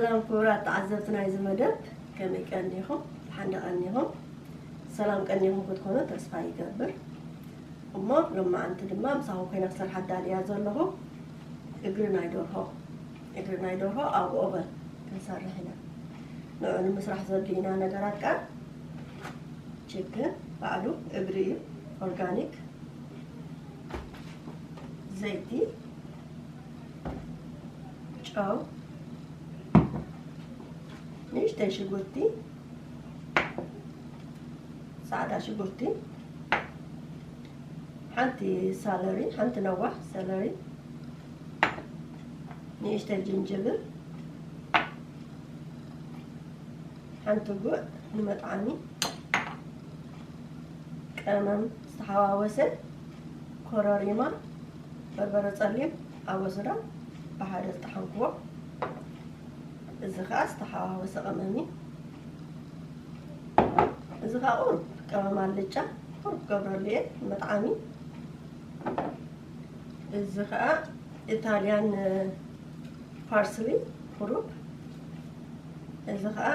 ሰላም ክቡራት ተዓዘብቲ ናይዚ መደብ፣ ከመይ ቀኒኹም? ብሓንደ ቀኒኹም? ሰላም ቀኒኹም ክትኮኑ ተስፋ ይገብር። እሞ ሎማዓንቲ ድማ ምሳኹም ኮይነ ክሰርሕ ኣዳልያ ዘለኹ እግሪ ናይ ደርሆ፣ እግሪ ናይ ደርሆ ኣብ ኦቨን ክንሰርሕ ኢና። ንዑ ንምስራሕ ዘድልዩና ነገራት ከኣ ችክን ባዕሉ እግሪ እዩ፣ ኦርጋኒክ፣ ዘይቲ፣ ጨው፣ ንእሽተይ ሽጉርቲ፣ ጻዕዳ ሽጉርቲ፣ ሓንቲ ሳለሪ፣ ሓንቲ ነዋሕ ሰለሪ፣ ንእሽተይ ጅንጅብል፣ ሓንቲ ጉዕ ንመጥዓሚ፣ ቀመም ዝተሓዋወሰ፣ ኮረሪማ፣ በርበረ ጸሊም፣ ኣወስዳ ብሓደ ዝጠሓንክዎ። እዚ ኸኣ ዝተሓዋወሰ ቀመም እዩ። እዚ ኸኣ ቁሩብ ቀመም ኣልጫ ቁሩብ ክገብረሉ እየ መጥዓሚ። እዚ ኸኣ ኢታልያን ፓርስሊ ቁሩብ። እዚ ኸኣ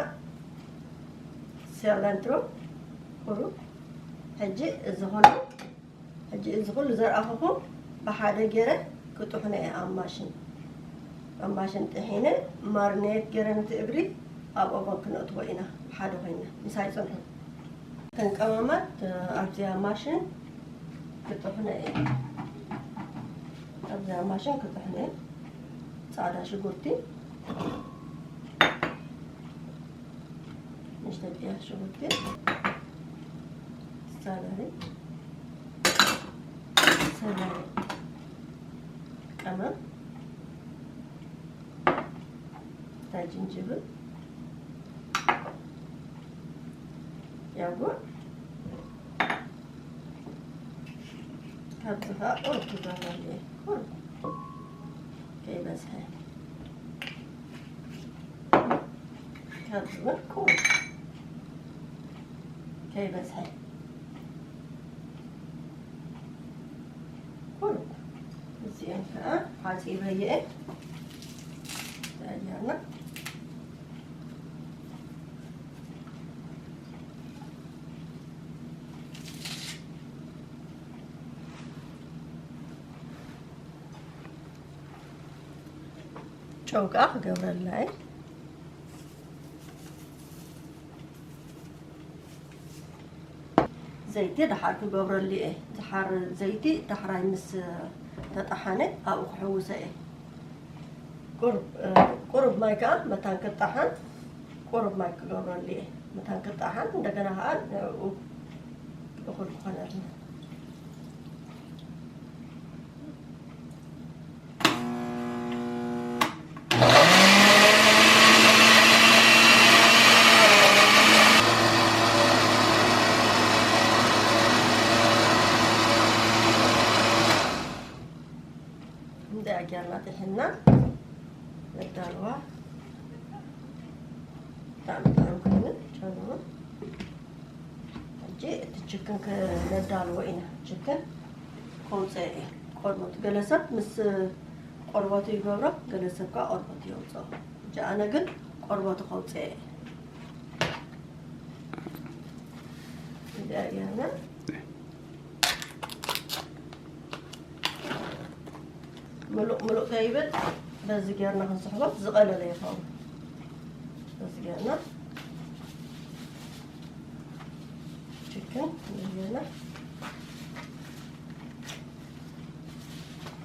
ሲላንትሮ ቁሩብ። ሕጂ እዚ ኹሉ፣ ሕጂ እዚ ኹሉ ዘርኣኹኹም ብሓደ ገይረ ክጥሕኖ እየ ኣብ ማሽን። ኣብ ማሽን ጥሒነ ማርኔት ገይረ ነቲ እግሪ ኣብ ኦቨን ክነእትዎ ኢና ብሓደ ኮይና ምሳይ ጽንሑ። እተን ቀመማት ኣብዚኣ ማሽን ክጥሕነ እየ። ኣብዚኣ ማሽን ክጥሕነ እየ። ጻዕዳ ሽጉርቲ፣ ንእሽተይ ቀያሕ ሽጉርቲ፣ ሰለሪ፣ ሰለሪ፣ ቀመም፣ እንታይ ጅንጅብል፣ ያጉዕ፣ ካብዚ ኸኣ ቁሩብ ክገብረሉ እየ። ቁሩብ ከይበዝሐ። ካብዚ እውን ቁሩብ ከይበዝሐ። ቁሩብ። እዚአን ከዓ ሓፂበ እየን። ተቀየርና። ጨው ከዓ ክገብረልና እየ። ዘይቲ ደሓር ክገብረሉ እየ። ደሓር ዘይቲ ዳሕራይ ምስ ተጠሓነ ኣብኡ ክሕውሶ እየ። ቁሩብ፣ እ፣ ቁሩብ ማይ ከዓ መታን ክጠሓን ቁሩብ ማይ ክገብረሉ እየ። መታን ክጠሓን እንደገና ከዓ ንዕኡ እኹል ክኾነልና። እንዳ ጌርና ጥሒና ነዳልዋ። ብጣዕሚ ጥዑም ኮይኑ ጨንዎ። ሕጂ እቲ ችክን ከነዳልዎ ኢና። ችክን ከውፅኦ እየ ቆርበቱ። ገለ ሰብ ምስ ቆርበቱ ይገብሮ፣ ገለ ሰብ ከዓ ቆርበቱ የውፅኦ። ሕጂ ኣነ ግን ቆርበቱ ከውፅኦ እየ። እዚኣ ጌርና ምሉእ ምሉእ ከይብል በዚ ጌርና ክንስሕቦ ዝቐለለ ይኸውን። በዚ ጌርና ችክን በዚ ጌርና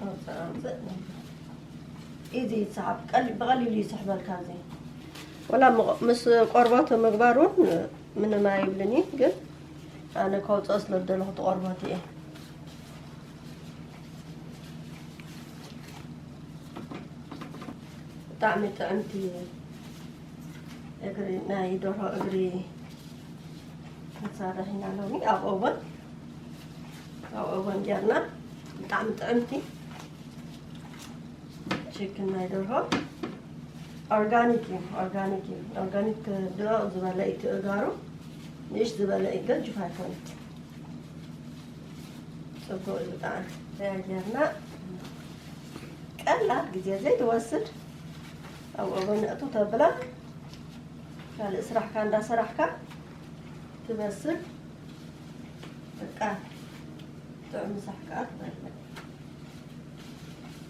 ኣውፅእ ኣውፅእ ንብል። ኢዚ ይሰሓብ፣ ቀል-፣ ብቐሊሉ ይስሕበልካ እዚ። ወላ ምቕ-፣ ምስ ቆርበቱ ምግባር እውን ምንም ኣይብልን እዩ፣ ግን ኣነ ከውፅኦ ስለ ዝደለኹ እቲ ቆርበቱ እየ። ብጣዕሚ ጥዕምቲ እግሪ፣ ናይ ደርሆ እግሪ ክንሰርሕ ኢና ሎሚ ኣብ ኦቨን፣ ኣብ ኦቨን ጌርና። ብጣዕሚ ጥዕምቲ ችክን ናይ ደርሆ ኦርጋኒክ እዩ፣ ኦርጋኒክ እዩ። ኦርጋኒክ ድቕቕ ዝበለ እዩ እቲ እጋሩ፣ ንእሽ ዝበለ እዩ፣ ገጅፍ ኣይኮነን። ጽቡቕ እዩ ብጣዕሚ። ጌርና ቀላል ግዜ ዘይትወስድ ኣብ ኦቨን እቱ ተብላ ካልእ ስራሕካ እንዳሰራሕካ ትበስል። በቃ ጥዑም ምሳሕ ከኣ ትበልዕ።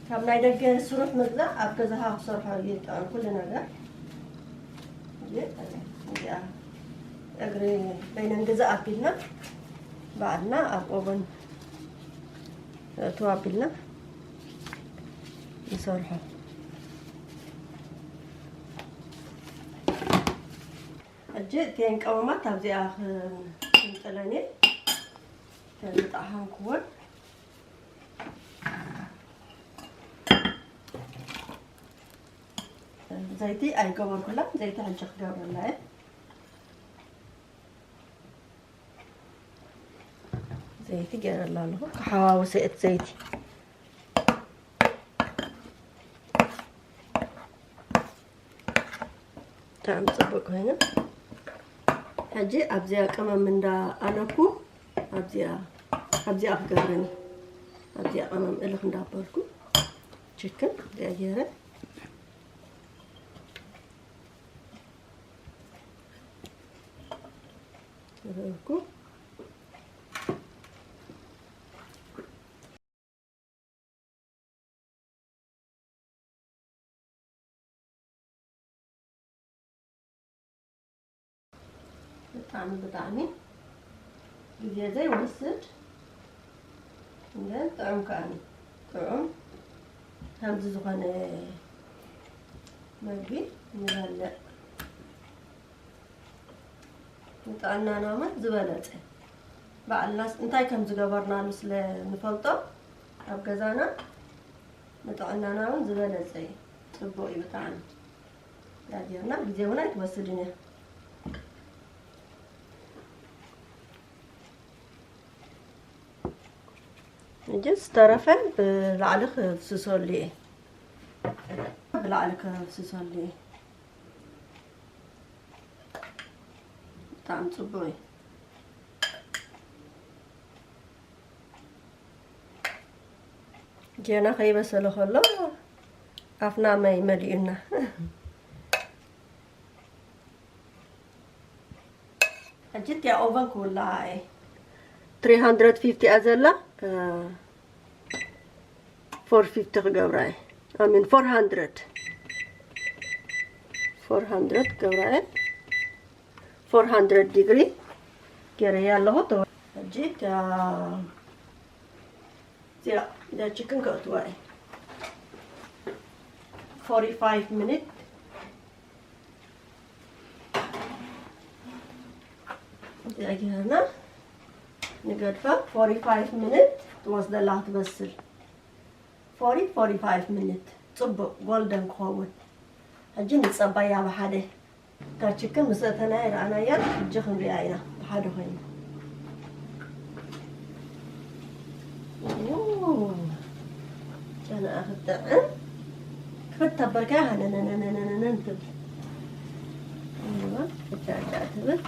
ካብ ናይ ደገ ስሩሕ ምግዛእ ኣብ ገዛኻ ክሰርሖ እዩ ጥዑም ኩሉ ነገር። ግን እዚኣ እግሪ በይነን ግዛእ ኣቢልና ባዕልና ኣብ ኦቨን እቱ ኣቢልና ንሰርሖ። ሕጂ እተን ቀመማት ኣብዚኣ ክንጥለን እየ። ተዝጠሓንክወን ዘይቲ ኣይገበርኩላን። ዘይቲ ሕጂ ክገብረላ እየ። ዘይቲ ገይረላ ኣለኹ። ክሓዋውሰ እቲ ዘይቲ። ብጣዕሚ ጽቡቅ ኮይኑ። ሕጂ ኣብዚኣ ቀመም እንዳ ኣለኩ ኣብዚኣ ኣብዚኣ ክገብረኒ ኣብዚኣ ቀመም እልኽ እንዳበልኩ ችክን እዚኣ ገይረ ገበርኩ። ብጣዕሚ ብጣዕሚ ግዜ ዘይወስድ እንደ ጥዑም ከኣኒ ጥዑም ከምዚ ዝኾነ መግቢ ንበልዕ። ንጥዕናና እውን ዝበለጸ ባዕልናስ እንታይ ከም ዝገበርናሉ ስለ ንፈልጦ ኣብ ገዛና ንጥዕናና እውን ዝበለጸ እዩ። ጽቡቕ እዩ ብጣዕሚ። ዳጌርና ግዜ እውን ኣይትወስድን እያ። ሕጂ ዝተረፈ ብላዕሊ ክፍስሰሉ እየ። ብላዕሊ ክፍስሰሉ እየ። ብጣዕሚ ጽቡቅ እዩ። ጌና ከይበሰለ ከሎ ኣፍና ማይ መሊኡና። ሕጂ እቲኣ ኦቨን ክውልዓ እየ። ትሪ ሃንድረድ ፊፍቲ እያ ዘላ። ፎር ፊፍቲ ክገብራ እየ። I mean ፎር ሃንድረድ፣ ፎር ሃንድረድ ክገብራ እየ። ፎር ሃንድረድ ዲግሪ ገይረያ ኣለኹ። ተወ-፣ ሕጂ እታ፣ እዚኣ፣ እዛ ችክን ከእትዋ እየ። ፎርቲ ፋይቭ ሚኒት እዚኣ ጌርና ንገድፋ። ፎርቲ ፋይቭ ሚኒት ትወስደላ ክትበስል። ፎርቲ፣ ፎርቲ ፋይቭ ሚኒት ጽቡቕ ጎልደን ክኸውን። ሕጂ ንጸባያ ብሓደ እታ ችክን ምስ እተናያ ረኣናያ፣ ሕጂ ክንሪኣ ኢና ብሓደ ኮይኑ። ጨናኣ ክትጥዕም ክፍት ተበልካያ ሃነነነነነነን ትብል። እዋ፣ እጃ እጃ ትብል።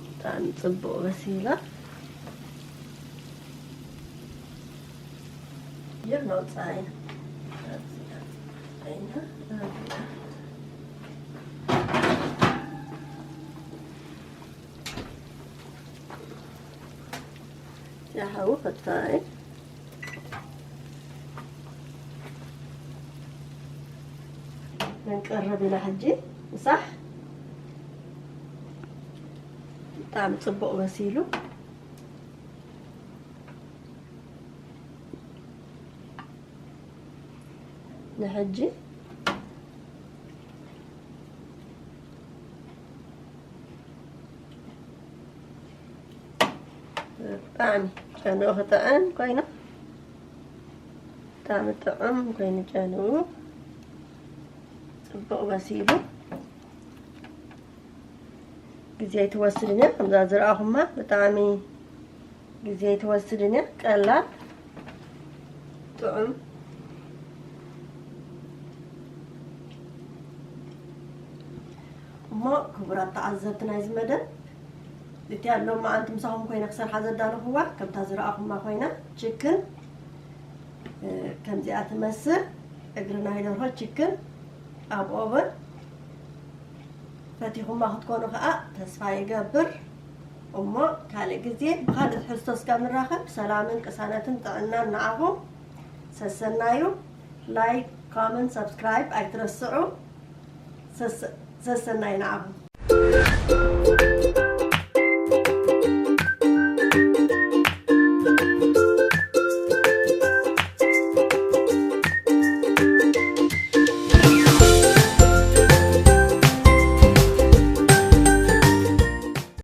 ብጣዕሚ ጽቡቕ በሲላ። ይር ነውጻ ኢና። ያሃው ፈታይ መንቀረብ ኢና ሕጂ ምሳሕ ብጣዕሚ ጽቡቕ በሲሉ። ንሕጂ ብጣዕሚ ጨንኡ ክጥዕም ኮይኑ፣ ብጣዕሚ ጥዑም ኮይኑ ጨንኡ ጽቡቕ በሲሉ። ግዜ ኣይትወስድን እያ። ከምዛ ዝረኣኹማ ብጣዕሚ ግዜ ኣይትወስድን እያ። ቀላል፣ ጥዑም። እሞ ክቡራት ተዓዘብቲ ናይዚ መደብ፣ እቲኣ ሎማዓንቲ ምሳኹም ኮይነ ክሰርሓ ዘዳለኹዋ፣ ከምታ ዝረኣኹማ ኮይና፣ ችክን፣ እ፣ ከምዚኣ ትመስል። እግሪ ናይ ደርሆ ችክን ኣብ ኦቨን ፈቲኹማ ክትኮኑ ከዓ ተስፋ ይገብር። እሞ ካልእ ግዜ ብኻልእ ትሕዝቶ እስከ ንራኸብ። ሰላምን ቅሳነትን ጥዕናን ንዓኹም። ሰሰናዩ። ላይክ፣ ኮመንት፣ ሰብስክራይብ ኣይትረስዑ። ሰሰ- ሰሰናዩ ንዓኹም።